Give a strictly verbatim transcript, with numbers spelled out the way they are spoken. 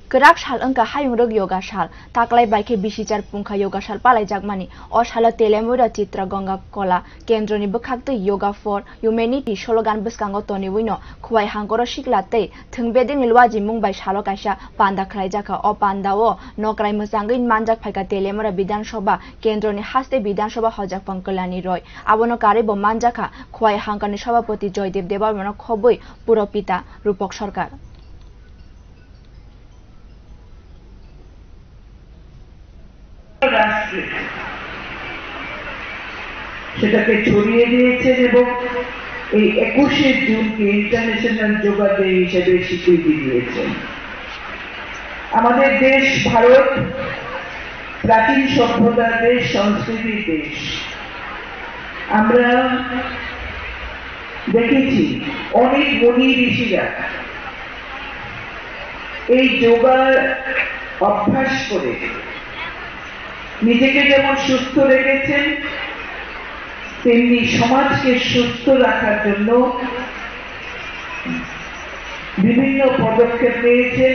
Kwrak sal wngkha hayungrwk yoga sal, taklai bai khe bisi char pungkha yoga sal palaijakmani. O salo Telemura Chitra Ganga Kola Kendroni bwkhaktwi Yoga for Humanity slogan bwskango toniwino Khowai Hangkoro sikla tei thwng bedekni luajimung bai salo kaisa panda khlaijakha. O pandao nokrai mwchangwi manjak phaikha Telemura Bidhan Sabha Kendroni haste Bidhan Sabha Hojakphang Kalyani Roy. Abono karwi bo manjakha Khowai Hangkani Sabhapati Joydev Debbarmano khobwi Puropita Rupak Sarkar. রাষ্ট্রে সেটাকে ছড়িয়ে দিয়েছেন এবং এই একুশে জুনকে ইন্টারন্যাশনাল যোগা ডে হিসেবে স্বীকৃতি দিয়েছেন। আমাদের দেশ ভারত প্রাচীন সভ্যতার দেশ, সংস্কৃতির দেশ। আমরা দেখেছি অনেক মুনি ঋষিরা এই যোগার অভ্যাস করে নিজেকে যেমন সুস্থ রেখেছেন, তেমনি সমাজকে সুস্থ রাখার জন্য বিভিন্ন পদক্ষেপ নিয়েছেন।